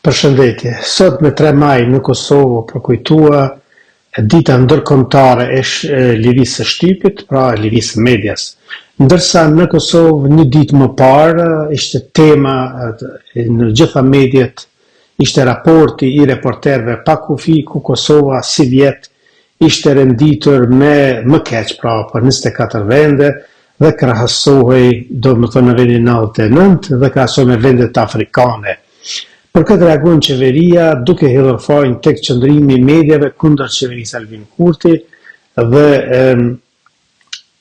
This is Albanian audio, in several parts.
Përshëndetje. Sot me 3 maj në Kosovë u përkujtua Dita Ndërkombëtare e Lirisë së Shtypit, pra lirisë së medias. Ndërsa në Kosovë një ditë më parë ishte tema në gjitha mediet ishte raporti i Reporterëve pa Kufi ku Kosova sivjet ishte renditur me më keq, pra për 24 vende dhe krahasohej, domethënë në vendin 99 dhe krahasohej me vendet afrikane. Për këtë reagon qeveria duke hedhur fajin tek qëndrimi i mediave kundër qeverisë Albin Kurti dhe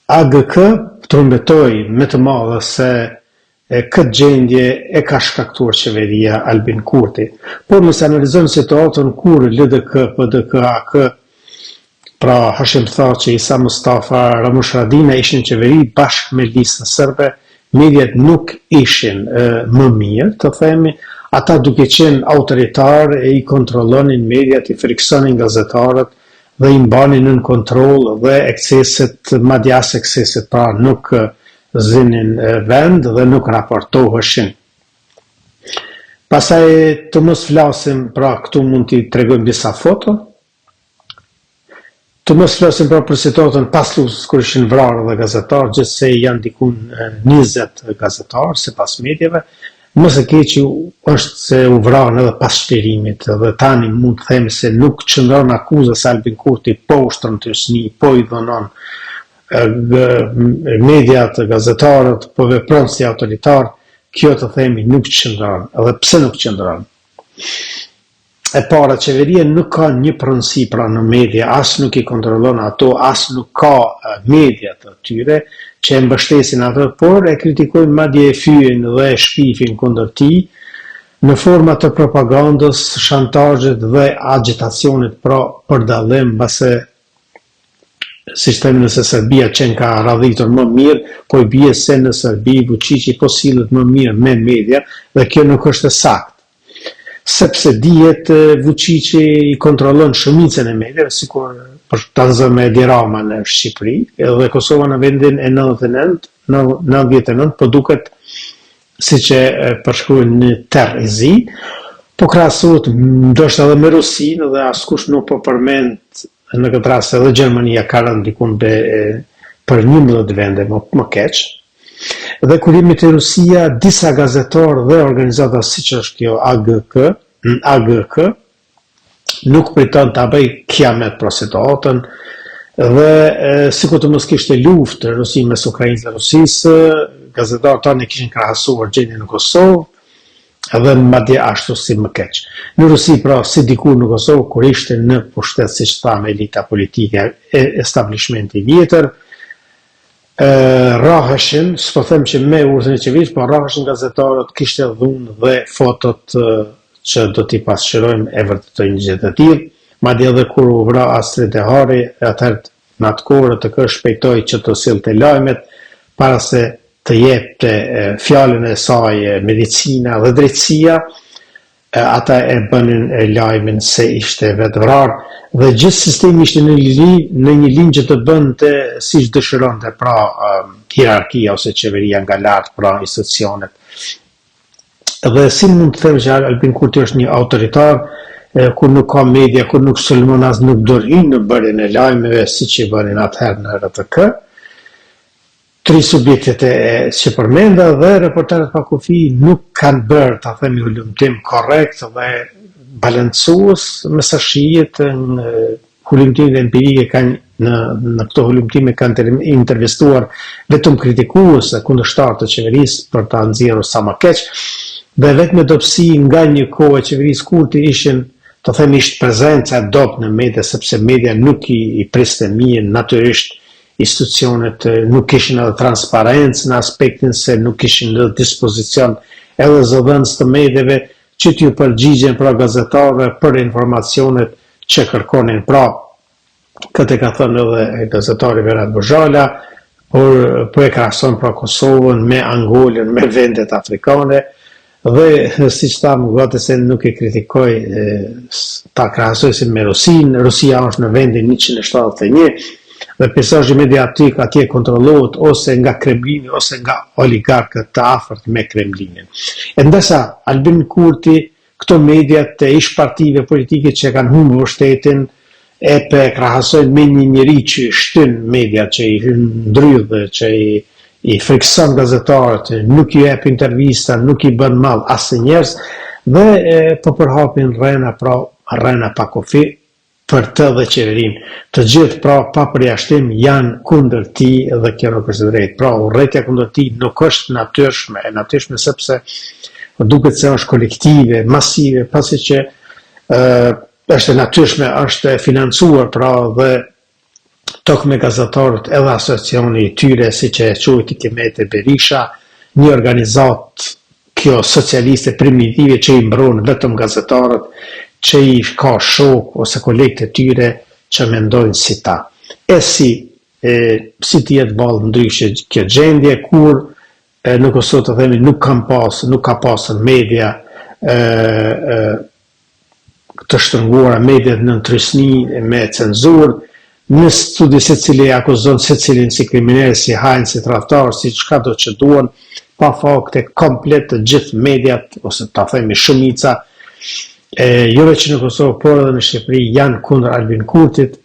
AGK trumbetoi me të madhe se këtë gjendje e ka shkaktuar qeveria Albin Kurti. Por nëse analizojmë situatën kur LDK, PDK, AAK, pra Hashim Thaçi, Isa Mustafa, Ramush Haradinaj ishin në qeveri bashkë me Listën Serbe, mediat nuk ishin më mirë, të themi, ata duke qenë autoritarë i kontrollonin mediat, i frikësonin gazetarët dhe i mbanin nën kontroll dhe ekseset, madje as ekseset pra nuk zinin vend dhe nuk raportoheshin. Pastaj të mos flasim, pra këtu mund t'i tregojmë disa foto, të mos flasim pra për situatën pas luftës kur ishin vrarë dhe gazetarë, gjithsej janë dikun 20 gazetarë sipas mediave, më së keqi është se u vranë edhe pas çlirimit dhe tani mund të themi se nuk qëndron akuza se Albin Kurti po ushtron trysni, po i dhunon mediat, gazetarët, po vepron si autoritar, kjo të themi nuk qëndron. Edhe pse nuk qëndron? E para, qeveria nuk ka një pronësi pra në media, as nuk i kontrollon ato, as nuk ka media të tyre që e mbështesin atë, por e kritikojnë madje e fyejnë dhe e shpifin kundër tij në forma të propagandës, shantazhit dhe agjitacionit, pra për dallim mbase siç themi nëse Serbia qenka radhitur më mirë, po i bie se në Serbi Vuçiqi po sillet më mirë me media dhe kjo nuk është e saktë. Sepse dihet Vuçiqi i kontrollon shumicën e mediave, sikur për ta zënë me Edi Rama në Shqipëri, edhe Kosova në vendin e 99, 99 po duket siç e përshkruajnë një terr i zi, po krahasohet ndoshta edhe me Rusinë dhe askush nuk po përmend në këtë rast edhe Gjermania ka rënë dikun be për 11 vende më, më keq. Dhe kur jemi te Rusia, disa gazetarë dhe organizata siç është kjo AGK, AGK, nuk priton ta bëjë kiamet për situatën dhe sikur të mos kishte luftë në Rusi mes Ukrainës dhe Rusisë, gazetarët tanë e kishin krahasuar gjendjen në Kosovë dhe madje ashtu si më keq. Në Rusi pra si dikur në Kosovë kur ishte në pushtet siç thamë elita politike e establishmenti i vjetër, rraheshin, s'po them që me urdhrin e qeverisë, po rraheshin gazetarët, kishte dhunë dhe fotot që do t'i pasqyrojmë e vërtetojnë një gjë të tillë. Madje edhe kur u vra Astrit Dehari, atëherë në atë kohë RTK shpejtoi që të sillte lajmet para se të jepte fjalën e saj medicina dhe drejtësia, ata e bënin lajmin se ishte vetëvrarë dhe gjithë sistemi ishte në një në një linjë që të bënte siç dëshironte, pra hierarkia ose qeveria nga lart, pra institucionet. Dhe si mund të them që Albin Kurti është një autoritar, kur nuk ka media, kur nuk sulmon as nuk ndërhyn në bërjen e lajmeve siç i bënin atëherë në RTK, Tri subjektet e që përmenda dhe Reporterët pa Kufi nuk kanë bërë, ta themi, hulumtim korrekt dhe balancues, me sa shihet në hulumtimet empirike kanë në në këto hulumtime kanë intervistuar vetëm kritikues e kundërshtarë të qeverisë për ta nxjerrur sa më keq dhe vetëm dobësi nga një kohë e qeverisë Kurti ishin të themi ishte prezenca e dobët në media sepse media nuk i, i priste mirë natyrisht Institucionet nuk kishin edhe transparencë në aspektin se nuk kishin në dispozicion edhe zëdhënës të mediave që t'ju përgjigjen pra gazetarëve për informacionet që kërkonin. Pra, këtë e ka thënë edhe gazetari Berat Buzhala, por po e krahason pra Kosovën me Angolën, me vendet afrikane. Dhe siç thamë, gati se nuk e kritikoj ta krahasoj si me Rusinë, Rusia është në vendin 171 dhe peizazhi mediatik atje kontrollohet ose nga Kremlini ose nga oligarkët të afërt me Kremlinin. E ndërsa Albin Kurti Këto mediat e ish partive politike që e kanë humbur shtetin e pe krahasojnë me një njeri që i shtyn mediat, që i ndrydh dhe që i i frikëson gazetarët, nuk i jep intervista, nuk i bën mall asnjë njerëz dhe e, po përhapin rrena pra rrena pa kufi për të dhe qeverinë. Të gjithë pra pa përjashtim janë kundër tij dhe kjo nuk është e drejtë. Pra urrejtja kundër tij nuk është natyrshme, e natyrshme sepse duket se është kolektive, masive, pasi që ë është e natyrshme, është e financuar pra dhe tok me gazetarët edhe asociacioni i tyre, siç e quajti Kimete Berisha, një organizatë kjo socialiste primitive që i mbron vetëm gazetarët që i ka shokë ose kolegë të tyre që mendojnë si ta. E si e, si të jetë vallë ndryshe kjo gjendje kur e, në Kosovë të themi nuk kanë pas, nuk ka pasur media e, e, të shtrënguara mediat nën trysni me cenzurë, në studio secili e akuzon secilin si kriminel, si hajn, si tradhtar, si çka do që duan, pa fakte komplet të gjithë mediat, ose ta themi shumica, e, jo veç në Kosovë, por edhe në Shqipëri, janë kundër Albin Kurtit,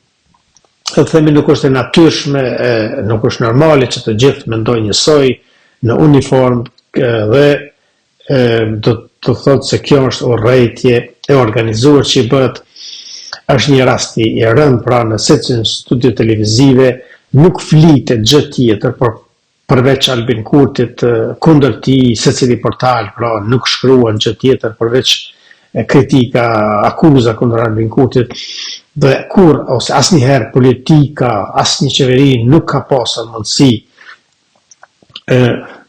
të themi nuk është e natyrshme, e, nuk është normale që të gjithë mendojnë njësoj në uniform dhe e, do të thotë se kjo është urrejtje e organizuar që i bëhet është një rast i rëndë pra në secilën studio televizive nuk flitet gjë tjetër por përveç Albin Kurtit kundër tij secili portal pra nuk shkruan gjë tjetër përveç kritika akuza kundër Albin Kurtit dhe kur ose asnjëherë politika asnjë qeveri nuk ka pasur mundësi e,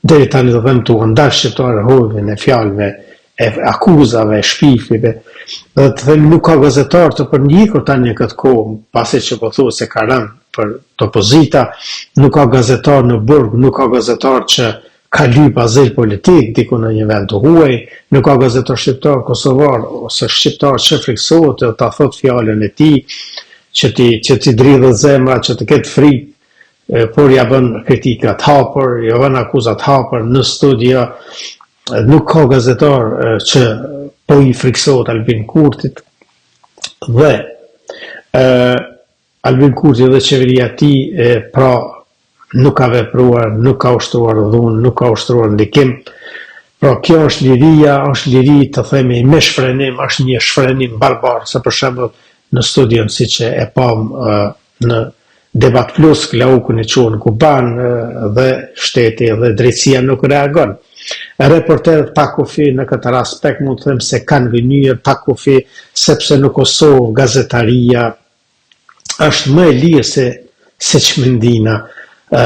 deri tani do them t'ua ndal shqiptarëve hovin e fjalëve e akuzave, e shpifjeve, dhe të them nuk ka gazetar të përndjekur tani në këtë kohë, pasi që po thuhet se ka rënë për të opozita, nuk ka gazetar në burg, nuk ka gazetar që ka lyp azil politik diku në një vend të huaj, nuk ka gazetar shqiptar, kosovar ose shqiptar që frikësohet të ta thot fjalën e tij, që t'i që t'i dridhet zemra, që të ketë frikë por ja bën kritika të hapur, ja bën akuza të hapur në studio, nuk ka gazetar që po i frikësohet Albin Kurtit dhe e, Albin Kurti dhe qeveria e tij e, pra nuk ka vepruar, nuk ka ushtruar dhunë, nuk ka ushtruar ndikim. Pra kjo është liria, është liri të themi me shfrenim, është një shfrenim barbar, se për shembull në studion siç e pam Në Debat Plus, Glaukun e quan Guban dhe shteti dhe drejtësia nuk reagon. Reporterët pa kufi në këtë aspekt mund të them se kanë gënjyer pa kufi sepse në Kosovë gazetaria është më e lirë se se çmendina,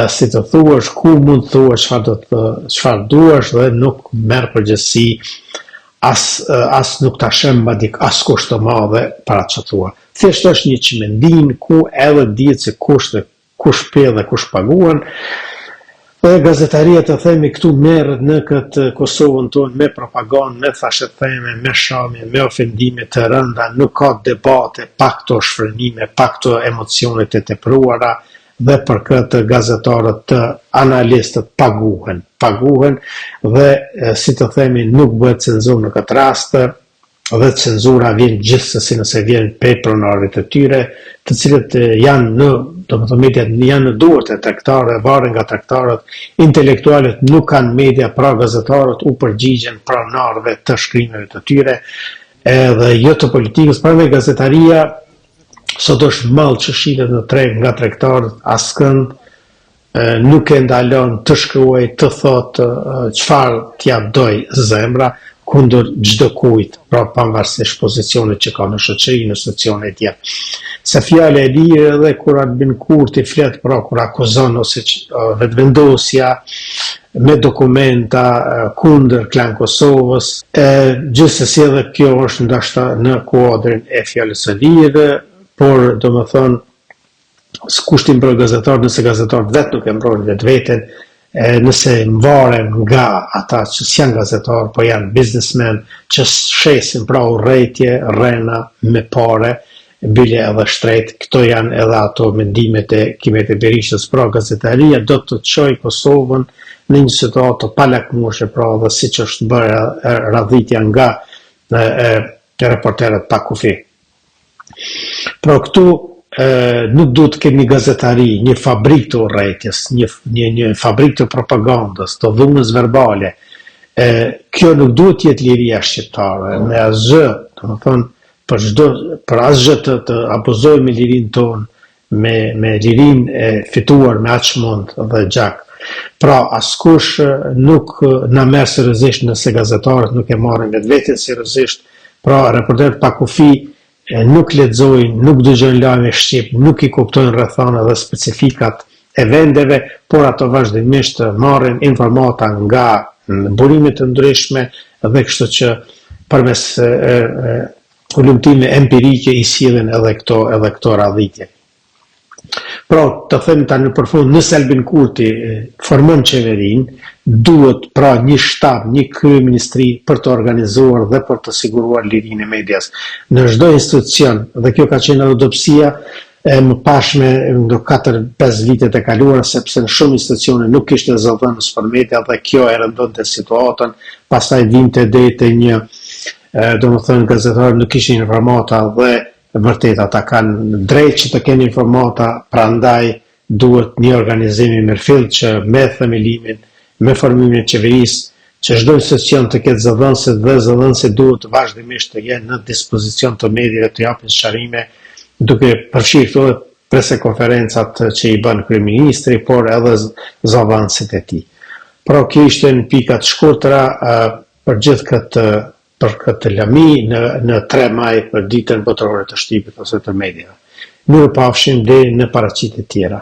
si të thuash, ku mund të thuash çfarë do të çfarë duash dhe nuk merr përgjegjësi as as nuk ta shemb madje askush të madhe për atë që thua. Thjesht është një çmendinë ku edhe dihet se kush dhe kush pe dhe kush paguan. Dhe gazetaria të themi këtu merret në këtë Kosovën tonë me propagandë, me thashetheme, me shamje, me ofendime të rënda, nuk ka debate pa këto shfrenime, pa këto emocione të tepruara dhe për këtë gazetarët analistët paguhen, paguhen dhe si të themi nuk bëhet cenzurë në këtë rast, dhe cenzura vjen gjithsesi nëse vjen prej pronarëve të tyre, të cilët janë në, domethënë mediat janë në duart e tregtarëve, varen nga tregtarët, intelektualët nuk kanë media, pra gazetarët u përgjigjen pronarëve të shkrimeve të tyre, edhe jo të politikës, prandaj gazetaria sot është mall që shitet në treg nga tregtarët, askënd nuk e ndalon të shkruaj, të thotë çfarë t'ia dojë zemra kundër çdo kujt, pra pavarësisht pozicionit që ka në shoqëri, në institucione etj. Se fjala e lirë edhe kur Albin Kurti flet, pra kur akuzon ose vetëvendosja me dokumenta kundër Klan Kosovës, e gjithsesi edhe kjo është ndoshta në kuadrin e fjalës së lirë, por domethënë kush t'i mbrojë gazetarët nëse gazetarët vetë nuk e mbrojnë vetveten, E, nëse varen nga ata që s'janë gazetarë, po janë biznesmen që shesin pra urrejtje, rrena me pare, bile edhe shtrejt, këto janë edhe ato mendimet e Kimete Berishës, pra gazetaria do të çojë Kosovën në një situatë të palakmueshme, pra edhe siç është bërë radhitja nga e, e, reporterët pa kufi. Pra këtu e, nuk duhet të kemi gazetari, një fabrikë të urrejtjes, një një një fabrikë të propagandës, të dhunës verbale. E, kjo nuk duhet të jetë liria shqiptare, me asgjë, domethënë për çdo për asgjë të të abuzojmë me lirinë tonë, me me lirinë e fituar me aq mund dhe gjak. Pra askush nuk na merr seriozisht nëse gazetarët nuk e marrin vetveten seriozisht, pra reporterët pa kufi nuk lexojnë, nuk dëgjojnë lajme shqip, nuk i kuptojnë rrethanat dhe specifikat e vendeve, por ato vazhdimisht marrin informata nga burime të ndryshme dhe kështu që përmes hulumtime empirike i sjellin edhe këto edhe këto radhitje. Pra, të them tani në përfund, nëse Albin Kurti formon qeverinë, duhet pra një shtab, një kryeministri për të organizuar dhe për të siguruar lirinë e medias. Në çdo institucion, dhe kjo ka qenë edhe dobësia e mëparshme në 4-5 vitet e kaluara, sepse në shumë institucione nuk kishte zëdhënës për media dhe kjo e rëndonte situatën, pastaj vinte deri te një domethënë gazetarët nuk kishin informata dhe vërtet ata kanë drejt që të kenë informata, prandaj duhet një organizim i mirëfilltë që me themelimin, me formimin e qeverisë, që çdo institucion të ketë zëdhënësit dhe zëdhënësit duhet vazhdimisht të jenë në dispozicion të mediave të japin sqarime, duke përfshirë këtu edhe presekonferencat që i bën kryeministri, por edhe zëdhënësit e tij. Pra kjo ishte në pika të shkurtra për gjithë këtë për këtë lami në në 3 maj për ditën botërore të shtypit ose të mediave. Mirupafshim deri në paraqitje tjera.